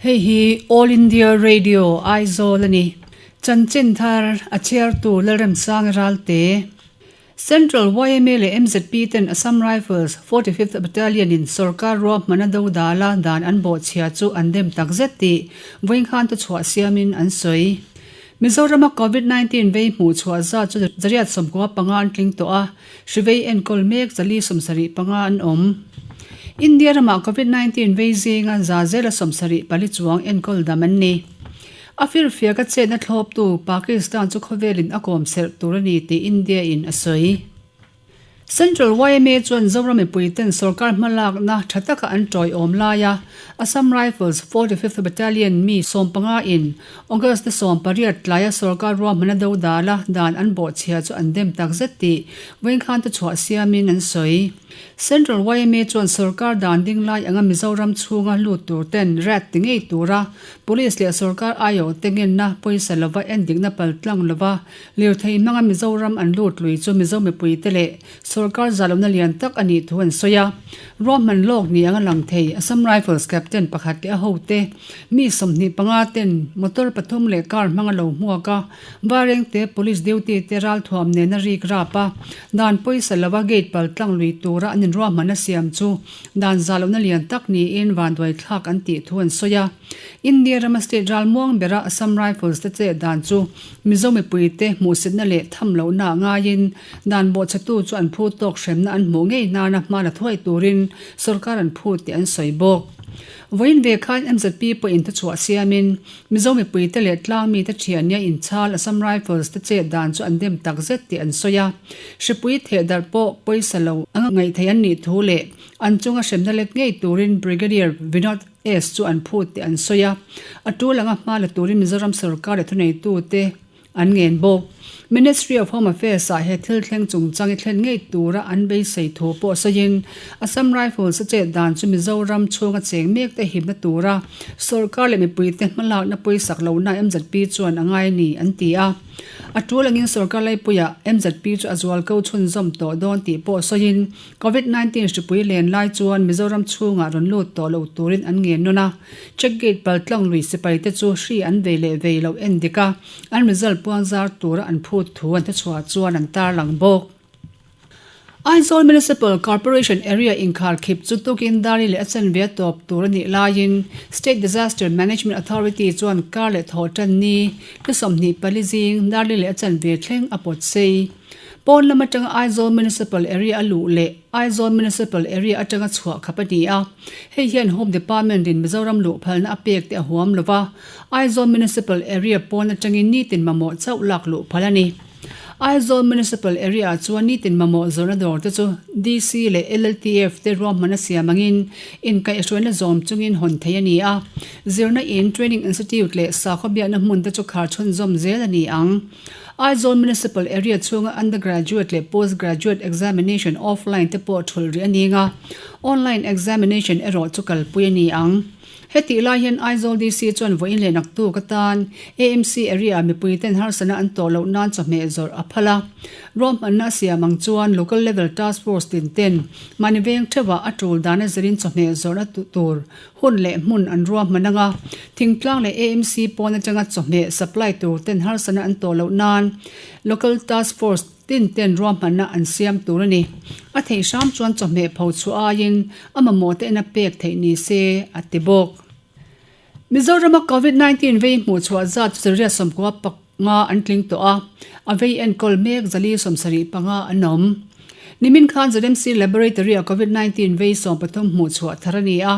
Hei hi All India Radio Aizawl a ni. Chanchin thar a chhiartu Lalremsanga Ralte. Central yma leh mzp ten Assam Rifles 45th Battalion in sorkar ruahmana dodala dan an bawhchhia chu an dem takzet tih vawinkhan tu chhuah siamin an sawi. Mizorama Covid 19 vei hmuh chhuah zat chu zariat 95 an tling tawh a, hri vei enkawl mek 475 an awm. India ramah Covid 19 vei zinga za zela 74 chuang enkawl dam an ni. A firfiak a chetna thlawptu Pakistan chu khawvelin a kawm serh tur a ni tih India in a sawi. Central yma chuan Zoram mipuiten sorkar hmalakna tha taka an tawiawm laia Assam Rifles 45th Battalion mi 15 in August 18 tlaia sorkar ruahmana dodala dan an bawhchhia chu an dem takzet tih vawinkhan te chhuah siamin an sawi. Central yma chuan sorkar dan ding lai anga Mizoram chhunga lut tur ten rat ti ngei tura police leh sorkar aiawh te ngenna pawisa lova endikna paltlang lova Lirthei hmanga Mizoram an lut lui chu Mizo mipuite leh sorkar zahlohna lian tak a nih thu an sawi a. Ruahman lawk ni anga lang thei Assam Rifles Captain pakhat leh a hote mi 25 ten motor pathum leh car hmanga lo hmuak a, Varengte Police duty te ralthuam nena rik rap a, dan pawisa lova gate paltlang lui tura an inruahman a siam chu dan zahlohna lian tak niin vanduai thlak an tih thu an sawi a. India rama state ralmuang bera Assam Rifles te chet dan chu Mizo mipuite hmuhsitna leh tham lohna ah ngaiin dan bawhchhetu chu an phu tawk hremna an hmuh ngei nana hma la thuai turin sorkar an phut tih an sawi bawk. Vawiin ve khan MZP pawhin thuchhuah siamin Mizo mipuite leh tlangmite thiannia inchhal Assam Rifles te chet dan chu an dem takzet tih an sawi a. Hripui thehdarh pawh pawisa lo a ngaihtheih an nih thu leh an chunga hremna lek ngei turin Brigadier Vinod S chu an phut tih an sawi a, a tul anga hma la turin Mizoram sorkar leh thuneitute an ngen bawk. Ministry of Home Affairs ah he thil thleng chungchang i thlen ngei tura an beisei thu pawh sawiin Assam Rifles a chet dan chu Mizoram chhunga cheng mek te himna tura sorkar leh mipuite hmalakna pawisak lohna MZP chuan a ngai a ni an ti a. A tul angin sorkar laipuiah MZP chu a zual ko chhunzawm tawh dawn tih pawh sawiin Covid 19 hripui len lai chuan Mizoram chhungah rawn lut tawh lo turin an ngen nawn a, check gate paltlang lui sipai te chu hri an vei leh vei loh en dik a, an result puang zar tura an phut thu an thuchhuah chuan an tarlang bawk. Aizawl Municipal Corporation area inkhar khip chu tukin Dari leh a chanve a tawp tur a nih laiin State Disaster Management Authority chuan kar leh thawh tan ni ni 24 zing Darli leh a chanve thleng a pawt sei. Pawn lam atanga Aizawl Municipal Area a luh leh Aizawl Municipal Area atanga chhuah khap a ni a. Hei hian Home Department in Mizoram luh phalna a pek te a huam lo va, Aizawl Municipal Area pawn atangin nitin mamawh chauh lak luh phal a ni. Aizawl Municipal Area ah chuan nitin mamawh zawrhna dawr te chu DC leh LLTF te ruahman a siam angin inkaihhruaina zawm chungin hawn theih a ni a. Zirna in, Training Institute leh sakhaw biakna hmun te chu khar chhunzawm zel a ni ang. Aizawl Municipal Area chhunga Undergraduate leh Postgraduate Examination offline te pawh thulh rih a ning a, online examination erawh chu kalpui a ni ang. Hetih lai hian Aizawl DC chuan vawiin leh naktuk atan AMC area mipui ten harsatna an tawh loh nan chawhmeh zawrh a phal a. Ruahmanna a siam ang chuan Local Level Task Force tin ten mahni veng theuhah a tul dan a zirin chawhmeh zawrhna tur Hun leh hmun an ruahman anga thingtlang leh AMC pawn atanga chawhmeh supply tur ten harsatna an tawh loh nan Local Task Force tin ten ruahmanna an siam tur a ni. A theih hram chuan chawhmeh pho chhuah aiin a mamawh te ena pek theih ni se, a ti bawk. Mizorama Covid 19 vei hmuh chhuah zat chu zariat 95 an tling tawh a, a vei enkawl mek 475 an awm. Nimin khan ZMC Laboratory-a Covid 19 vei 13 hmuh chhuah thar a ni a,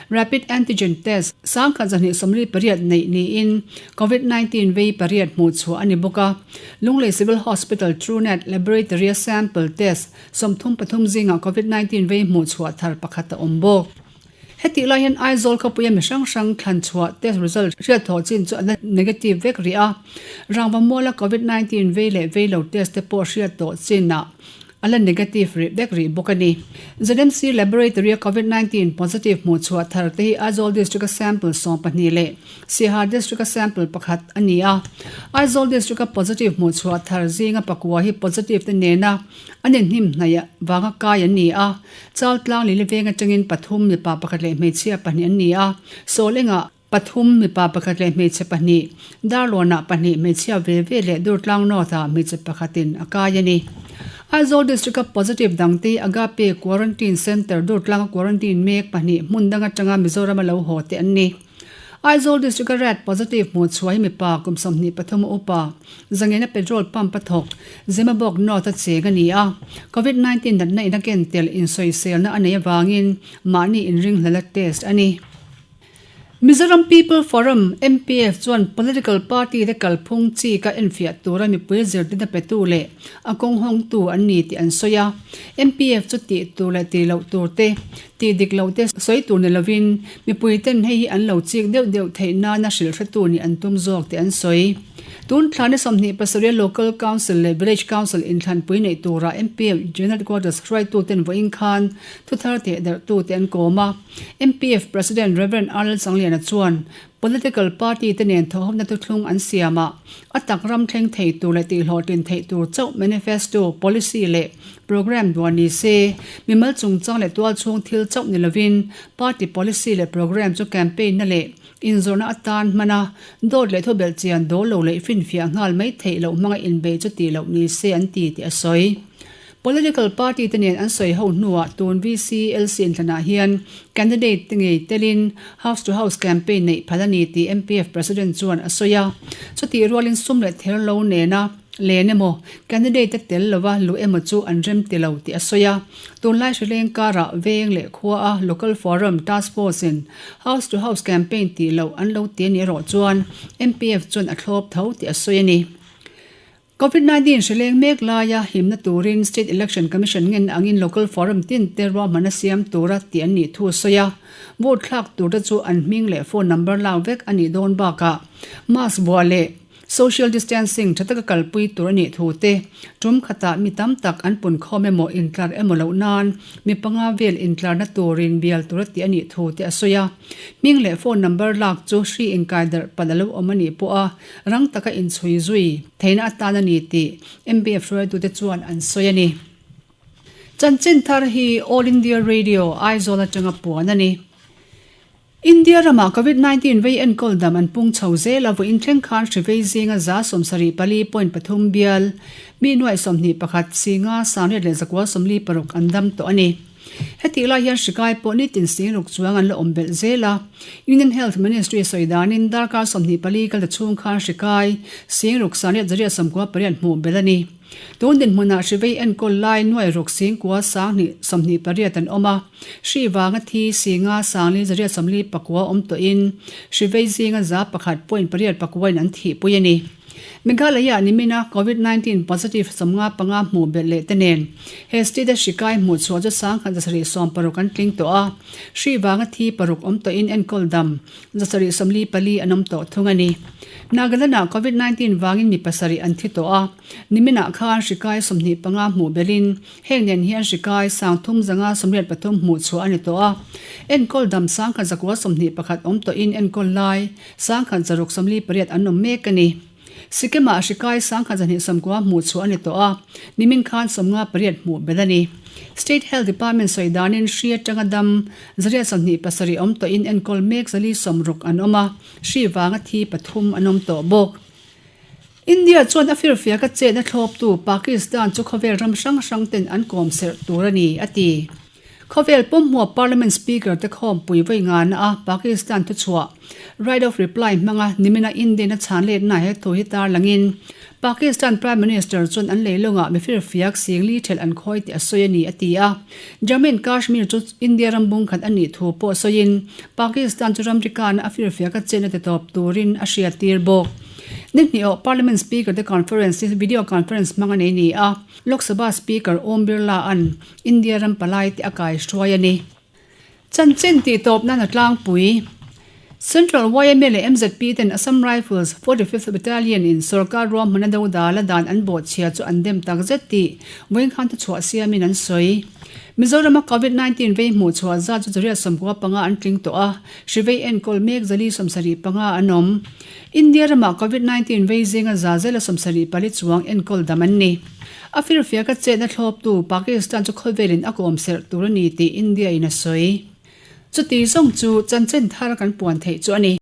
Rapid Antigen Test 1228 neih niin Covid 19 vei pariat hmuh chhuah a ni bawk a. Lunglei Civil Hospital Truenat Laboratory-a sample test 33 zingah Covid 19 vei hmuh chhuah thar pakhat a awm bawk. Hetih lai hian Aizawl khawpuia mi hrang hrang thlan chhuah test result hriat thawh chin chu a la negative vek rih a. Rangva muala Covid 19 vei leh vei lo test te pawh hriat tawh chinah a la negative rih vek rih bawk a ni. ZMC Laboratory-a Covid 19 positive hmuh chhuah thar te hi Aizawl District-a sample 12 leh Siaha District-a sample pakhat a ni a. Aizawl District-a positive hmuh chhuah thar zinga pakua hi positive te nena an inhnim hnaih vanga kai an ni a. Chaltlang Lili veng atangin pathum mipa pakhat leh hmeichhia pahnih an ni a, Sawlengah. Pathum, mipa pakhat leh hmeichhe pahnih, Darlawnah pahnih hmeichhia ve ve leh Durtlang North-ah hmeichhe pakhatin a kai a ni. Aizawl District-a positive dangte Agape Quarantine Centre Durtlanga quarantine mek pahnih hmun dang atanga Mizorama lo haw te an ni. Aizawl District-a rat positive hmuh chhuah hi mipa kum 23 a upa, Zangena petrol pump a thawk, Zemabawk North-a cheng a ni a. Covid 19 natna in a ken tel insawiselna a neih avangin mahni inringhlel a test a ni. Mizoram People Forum, MPF, chuan political party te kalphung chi ka enfiah tura mipui zirtirna petu leh a kawng hawngtu an ni tih an sawi a. MPF chu tih tur leh tih loh tur te, tih dik loh te sawi tur ni lovin mipui ten hei hi an lo chik deuh deuh theih nana hrilh hretu nih an tum zawk tih an sawi. Tun thla ni 27 a Local Council leh Village Council inthlanpui neih tura MPF General Headquarters hruaituten vawiin khan thuthar teh darhtute an kawm a. MPF President Rev. Arnold Sangliana chuan political party te nen thawhawmna thuthlung an siam a, a tak ram thleng thei tur leh tihhlawhtlin theih tur chauh manifesto, policy leh programme duan ni se, mimal chungchang leh tualchhung thil chauh ni lovin party policy leh programme chu campaign na leh inzawrhna atan hman a, dawt leh thubelh chian dawl lo leh finfiah nghal mai theih loh hmanga inbeih chu tih loh ni se an ti tih a sawi. Political party te nen an sawi ho hnuah tun VCLC inthlanah hian candidate te ngei telin house to house campaign neih phal a ni tih MPF President chuan a sawi a. Chutih rualin sum leh ther lo nena len emaw, candidate te tel lova luh emaw chu an rem ti lo tih a sawi a. Tunlai hrileng karah veng leh khua a local forum task force in house to house campaign tih loh an lo ti a nih erawh chuan MPF chuan a thlawp tho tih a sawi a ni. Covid 19 hrileng mek laia himna turin State Election Commission ngen angin Local Forum tin te ruahmanna siam tura tih an nih thu a sawi a. Vote thlak turte chu an hming leh phone number lak vek a nih dawn bakah mask buah leh social distancing tha taka kalpui tur a nih thu te, tum khatah mi tam tak an pun khawm emaw intlar emaw loh nan mi panga vel intlarna turin bial tura tih a nih thu te a sawi a. Hming leh phone number lak chu hri inkai darh palh a lo awm a nih pawh a Rang taka inchhui zui theihna atan a ni tih MBF hruaitute chuan an sawi a ni. Chanchin thar hi All India Radio, Aizawl atanga puan a ni. India ramah Covid 19 vei enkawl dam an pung chho zel a, vawiin thleng khan hri vei zinga 74.3 bial mi nuaih 21 singa 1146 an dam tawh a ni. Hetih lai hian hri kai pawh nitin sing ruk chuang an la awm belh zel a. Union Health Ministry sawi danin darkar 24 kal ta chhung khan hri kai sing ruk 998 hmuh belh a ni. Tun dinhmunah hri vei enkawl lai nuai ruk sing kua 1028 an awm a. Hri vanga thi singa 4,149 awm tawhin hri vei zinga 1.8 pakuain an thihpui a ni. Meghalaya nimina Covid 19 positive 55 hmuh belh leh te nen he state a hri kai hmuh chhuah chu 1760 an tling tawh a, hri vanga thi paruk awm tawhin enkawl dam 744 an awm tawh thung a ni. Nagaland ah Covid 19 vangin mi pasarih an thi tawh a, niminah khan hri kai 25 hmuh belhin heng nen hian hri kai 383 hmuh chhuah a ni tawh a, enkawl dam 1121 awm tawhin enkawl lai 1668 an awm mek a ni. Sikkim-ah hri kai 1290 hmuh chhuah a ni tawh a, nimin khan 58 hmuh belh a ni. State Health Department sawi danin hri atanga dam 27 awm tawhin enkawl mek 460 an awm a, hri vanga thi pathum an awm tawh bawk. India chuan a firfiaka chetna thlawptu Pakistan chu khawvel ram hrang hrang ten an kawm serh tur a ni, a ti. Khawvel pumhmuah Parliament Speaker te khawmpui vawi ngana a Pakistan thuchhuah Right of Reply hmanga nimina Indian a chhan letna he thu hi tarlangin Pakistan Prime Minister chuan an leilungah mifirfiak singli thelh an khawi tih a sawi a ni a ti a. Jammu and Kashmir chu India ram bungkhat a nih thu pawh sawiin Pakistan chu ramrikana a firfiak a chenna ti tawp turin a hriattir bawk. Ni hnih awh Parliament Speaker te conference hi video conference hmang a nei ni a. Lok Sabha Speaker Om Birla an India ram palai te a kai hruai a ni. Chanchin tih tawp nan a tlangpui. Central yma leh mzp ten Assam Rifles 45th Battalion in sorkar ruahmanna dodala dan an bawhchhia chu an dem tak zet tih vawinkhan thuchhuah siamin an sawi. Mizorama Covid 19 vei hmuh chhuah zat chu zariat 95 an tling tawh a, hri vei enkawl mek 475 an awm. India ramah Covid 19 vei zinga za zela 74 chuang enkawl dam an ni. A firfiaka chetna thlawptu Pakistan chu khawvelin a kawm serh tur a ni tih India in a sawi. Chuti zawng chu chanchin thar kan puan theih chu a ni.